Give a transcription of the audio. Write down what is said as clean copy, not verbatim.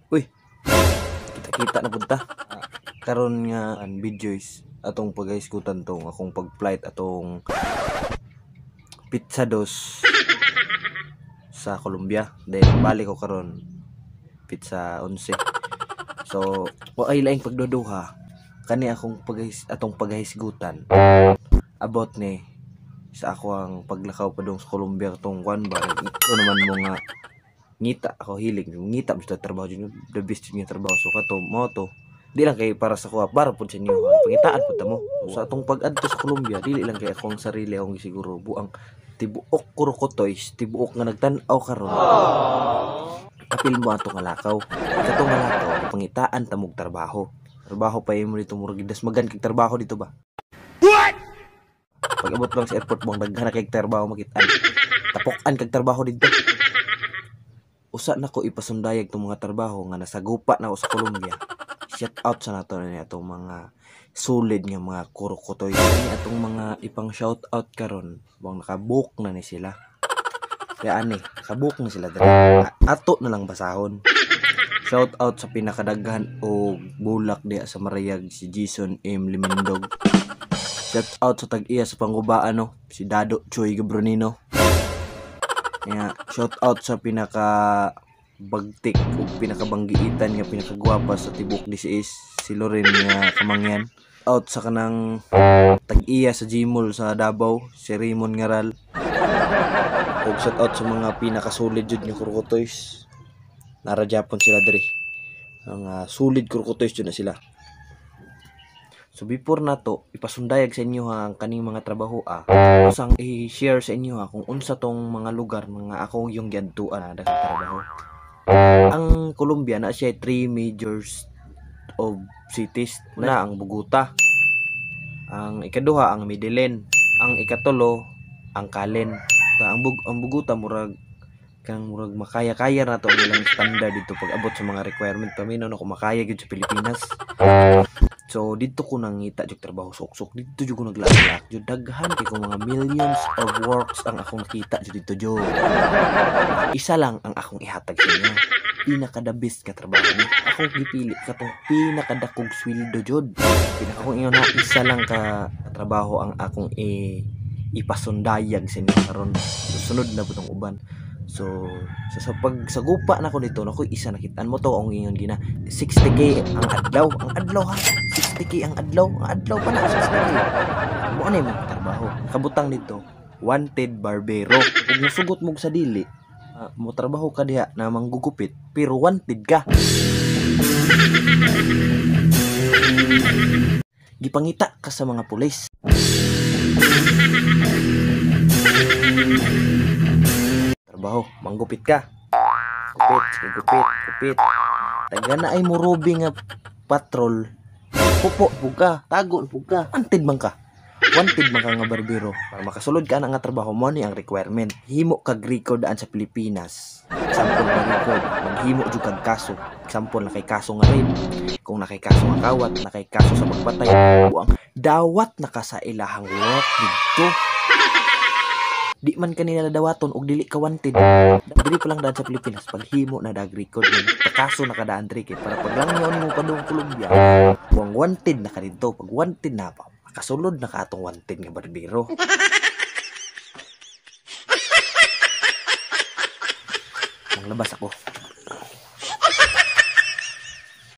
Uy, kita-kita na punta. Karon nga ang video is atong paghisgutan tong akong pag-flight atong Pizza Dos sa Colombia. Then balik ko karon pizza 11. So, wa ay laing pagduduha kani akong atong paghisgutan about ni sa ako ang paglakaw padung sa Colombia tong kwan ba. Ito naman mo nga ngita ako hilig ngita basta trabaho jud, the best jud nga trabaho. So kato mo to di lang kay para sa kuha, para pud sa inyo pangitaan pud ta mo. So, sa atong pag-adto sa Colombia dili lang kay akong sarili akong gisiguro, buang tibuok Kurokotoys, tibuok nga nagtan-aw karon. Apil mo ato nga lakaw. Kato nga lakaw pangitaan ta mog trabaho. Trabaho pa imo dito, murag dasmagan kag trabaho dito ba. What? Pag abot lang sa airport mo, daghan na kay trabaho makitaan. Tapok-an kag trabaho dito. Usa na ko ipasundayag tong mga trabaho nga nasagupa na ako sa Colombia. Shout out sa nato na atong mga solid nga mga Kurokotoy. Ani atong mga ipang shout out karon, bang nakabook na ni sila. Kaya ani, nakabook na sila diri. Ato na lang basahon. Shout out sa pinakadaghan og bulak diha sa Marayag, si Jason M. Limindog. Shout out sa tag-iya sa pangubaan no, si Dado Choy Gabronino. Kaya shout out sa pinaka bagtik ug pinakabanggiitan nga pinakagwapa sa tibok DCS, si Loren nga Kamangyan. Out sa kanang tag-iya sa Gmall sa Davao, si Raymond Ngaral. Ug shout out sa mga pinakasulid jud nga Kurokotoys. Nara Japon sila diri. Ang solid Kurokotoys jud na sila. So before na to, ipasundayag sa inyo ha, ang kaning mga trabaho usang i-share sa inyo ha, kung unsa tong mga lugar mga akong yung giadtuan na daghang trabaho. Ang Colombia na siya 3 majors of cities na ang Bogota, ang ikaduha ang Medellin, ang ikatulo ang Calen. Ang Bogota murag kang murag makaya-kaya na to ang ilang standard dito pag abot sa mga requirement. Paminaw na kung makaya gyud sa Pilipinas. So dito ko nangita jud trabaho suksok, dito jud ko naglaak jud, daghan kay ko mga millions of works ang akong nakita jud dito jud. Isa lang ang akong ihatag sa inyo, pinaka the best ka trabaho ni akong gipili katong pinakadakog sweldo jud. Pinaka akong ingon na isa lang ka trabaho ang akong ipasundayag sa inyo karon. Sunod na pud ang uban. So sa pagsagupa na ko nito, naku isa nakitaan mo to ang ingon gina 60k ang adlaw, ang adlaw ha, 60k ang adlaw, ang adlaw pa na 60k. Mo ani mo trabaho. Kabutang nito, wanted barbero. Ug musugot mo sa dili, mo trabaho ka diha na manggugupit pero wanted ka. Gipangita ka sa mga pulis. Trabaho, manggupit ka. Gupit, sige, gupit, gupit. Taga na ay murubi nga patrol. Pupo pug ka, tago pug ka. Wanted man ka. Wanted man ka nga barbero. Para makasulod ka na nga trabaho mo ni ang requirement. Himo kag record daan sa Pilipinas. Example na record, maghimo jud kag kaso. Example na kay kaso nga rape, kung na kay kaso nga kawat, na kay kaso sa pagpatay, buang dawat na ka sa ilahang work didto. Di man kanila dawaton og dili ka wanted. Dili pa lang daan sa Pilipinas paghimo na dag record kaso na kadaan diri kay para paglangyaw nimo padung Colombia, buang wanted na ka didto. Pag wanted na pa, makasulod na ka atong wanted nga barbero. Manglabas ako.